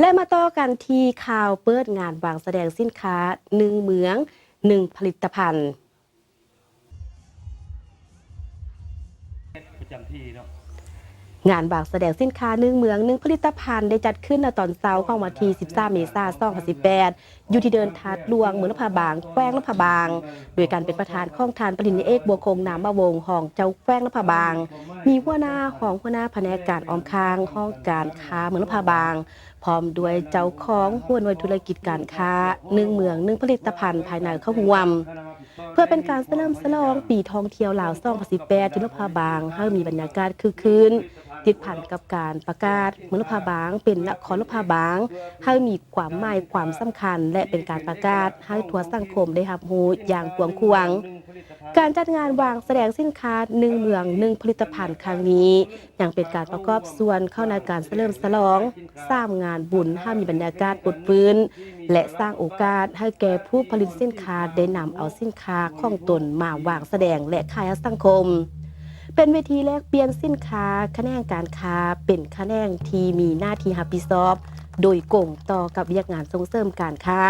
ແລະ ມາຕໍ່ກັນທີ່ຂ່າວເປີດງານວາງສະແດງສິນຄ້າໜຶ່ງເມືອງ ໜຶ່ງຜະລິດຕະພັນ. ປະຈຳທີ່ເນາະ ງານວາງສະແດງສິນຄ້າໜຶ່ງເມືອງ ໜຶ່ງຜະລິດຕະພັນ ໄດ້ຈັດຂຶ້ນໃນຕອນເຊົ້າຂອງວັນທີສິບສາມ ເມສາ ສອງພັນສິບແປດ ຢູ່ທີ່ເດີ່ນທາດຫຼວງ ເມືອງຫຼວງພະບາງ ແຂວງຫຼວງພະບາງ ໂດຍການເປັນປະທານຂອງທ່ານປະລິນຍາເອກ ບົວຄົງ ນາມມະວົງ ຮອງເຈົ້າແຂວງຫຼວງພະບາງ, ມີຫົວໜ້າ, ຮອງຫົວໜ້າພະແນກການອ້ອມຂ້າງ, ຫ້ອງການຄ້າເມືອງຫຼວງພະບາງ ພ້ອມດ້ວຍເຈົ້າຂອງຫົວໜ່ວຍທຸລະກິດການຄ້າ ໜຶ່ງເມືອງ ໜຶ່ງຜະລິດຕະພັນ ພາຍໃນເຂົ້າຮ່ວມ. ເພື່ອເປັນການສະເຫຼີມສະຫຼອງປີທ່ອງທ່ຽວລາວ ສອງພັນສິບແປດ ທີ່ຫຼວງພະບາງ ໃຫ້ມີບັນຍາກາດຄຶກຄື້ນ ຕິດພັນກັບການປະກາດເມືອງຫຼວງພະບາງເປັນນະຄອນຫຼວງພະບາງ ໃຫ້ມີຄວາມໝາຍຄວາມສຳຄັນ ແລະ ເປັນການປະກາດໃຫ້ທົ່ວສັງຄົມໄດ້ຮັບຮູ້ຢ່າງກວ້າງຂວາງ. ການຈັດງານວາງສະແດງສິນຄ້າໜຶ່ງເມືອງ ໜຶ່ງຜະລິດຕະພັນຄັ້ງນີ້ ຍັງເປັນການປະກອບສ່ວນເຂົ້າໃນການສະເຫຼີມສະຫຼອງສາມງານບຸນ ໃຫ້ມີບັນຍາກາດປົດຟື້ນ ແລະ ສ້າງໂອກາດໃຫ້ແກ່ຜູ້ຜະລິດສິນຄ້າໄດ້ນຳເອົາສິນຄ້າຂອງຕົນມາວາງສະແດງ ແລະ ຂາຍໃຫ້ສັງຄົມ. ເປັນເວທີແລກປ່ຽນສິນຄ້າຂະແໜງການຄ້າ ເປັນຂະແໜງທີ່ມີໜ້າທີ່ຮັບຜິດຊອບໂດຍກົງຕໍ່ກັບວຽກງານສົ່ງເສີມການຄ້າ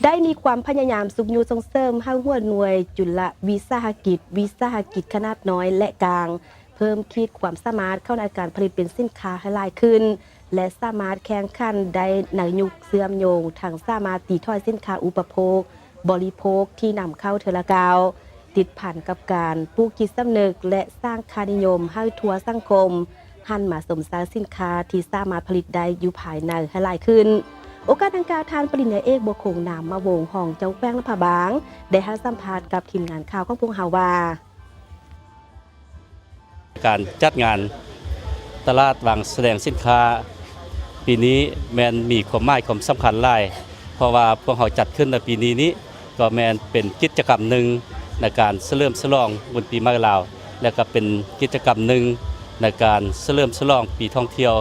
ໄດ້ມີຄວາມພະຍາຍາມຊຸກຍູ້ສົ່ງເສີມໃຫ້ຫົວໜ່ວຍຈຸລະວິສາຫະກິດ, ວິສາຫະກິດຂະໜາດນ້ອຍ ແລະ ກາງ ເພີ່ມຂີດຄວາມສາມາດເຂົ້າໃນການຜະລິດເປັນສິນຄ້າໃຫ້ຫຼາຍຂຶ້ນ ແລະ ສາມາດແຂ່ງຂັນໄດ້ໃນຍຸກເຊື່ອມໂຍງ ທັງສາມາດຕີຖອຍສິນຄ້າອຸປະໂພກ, ບໍລິໂພກທີ່ນຳເຂົ້າເທື່ອລະກ້າວ, ຕິດພັນກັບການປູກຈິດສຳນຶກ ແລະ ສ້າງຄ່ານິຍົມໃຫ້ທົ່ວສັງຄົມ ຫັນມາຊົມໃຊ້ສິນຄ້າທີ່ສາມາດຜະລິດໄດ້ຢູ່ພາຍໃນໃຫ້ຫຼາຍຂຶ້ນ. ໂອກາດດັ່ງກ່າວ, ທ່ານປະລິນຍາເອກ ບົວຄົງ ນາມມະວົງ ຮອງເຈົ້າແຂວງຫຼວງພະບາງ ໄດ້ໃຫ້ສຳພາດກັບທີມງານຂ່າວຂອງພວກເຮົາວ່າ: ການຈັດງານຕະຫຼາດວາງສະແດງສິນຄ້າປີນີ້ແມ່ນມີຄວາມໝາຍຄວາມສຳຄັນຫຼາຍ, ເພາະວ່າພວກເຮົາຈັດຂຶ້ນໃນປີນີ້ນີ້ ກໍແມ່ນເປັນກິດຈະກຳໜຶ່ງໃນການສະເຫຼີມສະຫຼອງບຸນປີໃໝ່ລາວ ແລະ ກໍເປັນກິດຈະກຳໜຶ່ງໃນການສະເຫຼີມສະຫຼອງປີທ່ອງທ່ຽວ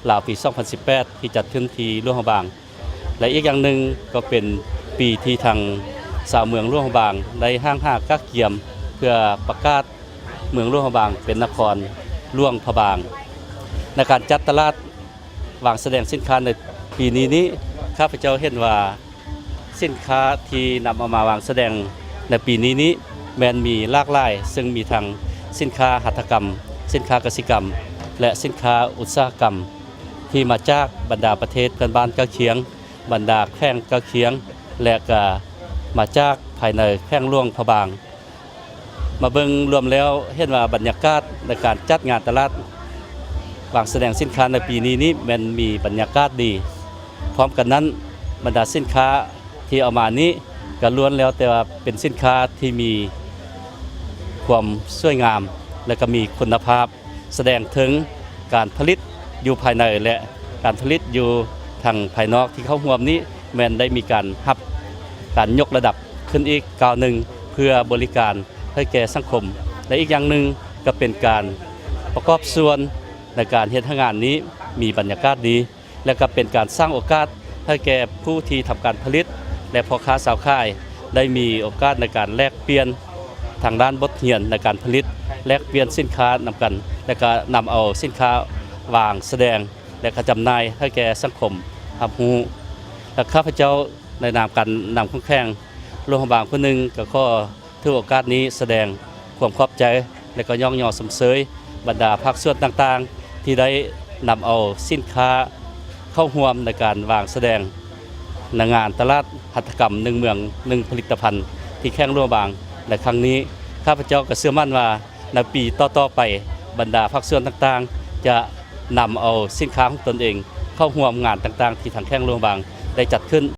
ລາວປີສອງພັນສິບແປດ ທີ່ຈັດຂຶ້ນທີ່ຫຼວງພະບາງ ແລະ ອີກຢ່າງໜຶ່ງກໍເປັນປີທີ່ທາງຊາວເມືອງຫຼວງພະບາງໄດ້ຮ້າງຫາກະກຽມ ເພື່ອປະກາດເມືອງຫຼວງພະບາງເປັນນະຄອນຫຼວງພະບາງ. ໃນການຈັດຕະຫຼາດ ວາງສະແດງສິນຄ້າໃນປີນີ້ນີ້ ຂ້າພະເຈົ້າເຫັນວ່າສິນຄ້າທີ່ນຳເອົາມາວາງສະແດງໃນປີນີ້ນີ້ ແມ່ນມີຫຼາກຫຼາຍ, ເຊິ່ງມີທັງສິນຄ້າຫັດຖະກຳ, ສິນຄ້າກະສິກຳ ແລະ ສິນຄ້າອຸດສາຫະກຳ ທີ່ມາຈາກບັນດາປະເທດເພື່ອນບ້ານໃກ້ຄຽງ, ບັນດາແຂວງໃກ້ຄຽງ ແລະ ກະມາຈາກພາຍໃນແຂວງຫຼວງພະບາງ. ມາເບິ່ງລວມແລ້ວເຫັນວ່າບັນຍາກາດໃນການຈັດງານຕະຫຼາດວາງສະແດງສິນຄ້າໃນປີນີ້ນີ້ແມ່ນມີບັນຍາກາດດີ. ພ້ອມກັນນັ້ນ, ບັນດາສິນຄ້າທີ່ເອົາມານີ້ກໍລ້ວນແລ້ວແຕ່ວ່າເປັນສິນຄ້າທີ່ມີຄວາມສວຍງາມ ແລະ ກໍມີຄຸນນະພາບ ສະແດງເຖິງການຜະລິດຢູ່ພາຍໃນ ແລະ ການຜະລິດຢູ່ທາງພາຍນອກທີ່ເຂົ້າຮ່ວມນີ້ ແມ່ນໄດ້ມີການຮັບການຍົກລະດັບຂຶ້ນອີກກ້າວໜຶ່ງ ເພື່ອບໍລິການໃຫ້ແກ່ສັງຄົມ ແລະ ອີກຢ່າງໜຶ່ງກໍເປັນການປະກອບສ່ວນໃນການເຮັດໃຫ້ງານນີ້ມີບັນຍາກາດດີ ແລະ ກໍເປັນການສ້າງໂອກາດໃຫ້ແກ່ຜູ້ທີ່ທຳການຜະລິດ ແລະ ພໍ່ຄ້າຊາວຂາຍ ໄດ້ມີໂອກາດໃນການແລກປ່ຽນທາງດ້ານບົດຮຽນໃນການຜະລິດ, ແລກປ່ຽນສິນຄ້ານຳກັນ ແລະ ກໍນຳເອົາສິນຄ້າວາງສະແດງ ແລະ ກໍຈຳໜ່າຍໃຫ້ແກ່ສັງຄົມຮັບຮູ້. ແລະ ຂ້າພະເຈົ້າໃນນາມການນຳຂອງແຂວງຫຼວງພະບາງຜູ້ໜຶ່ງ ກໍຂໍ ຖືໂອກາດນີ້ສະແດງຄວາມຂອບໃຈ ແລະ ກໍຍ້ອງຍໍຊົມເຊີຍບັນດາພາກສ່ວນຕ່າງໆ ທີ່ໄດ້ນຳເອົາສິນຄ້າເຂົ້າຮ່ວມໃນການວາງສະແດງໃນງານຕະຫຼາດຫັດຖະກຳໜຶ່ງເມືອງໜຶ່ງຜະລິດຕະພັນ ທີ່ແຂວງຫຼວງພະບາງໃນຄັ້ງນີ້. ຂ້າພະເຈົ້າກໍເຊື່ອໝັ້ນວ່າໃນປີຕໍ່ໆໄປ ບັນດາພາກສ່ວນຕ່າງໆ ຈະນຳເອົາສິນຄ້າຂອງຕົນເອງເຂົ້າຮ່ວມງານຕ່າງໆ ທີ່ທາງແຂວງຫຼວງພະບາງໄດ້ຈັດຂຶ້ນ.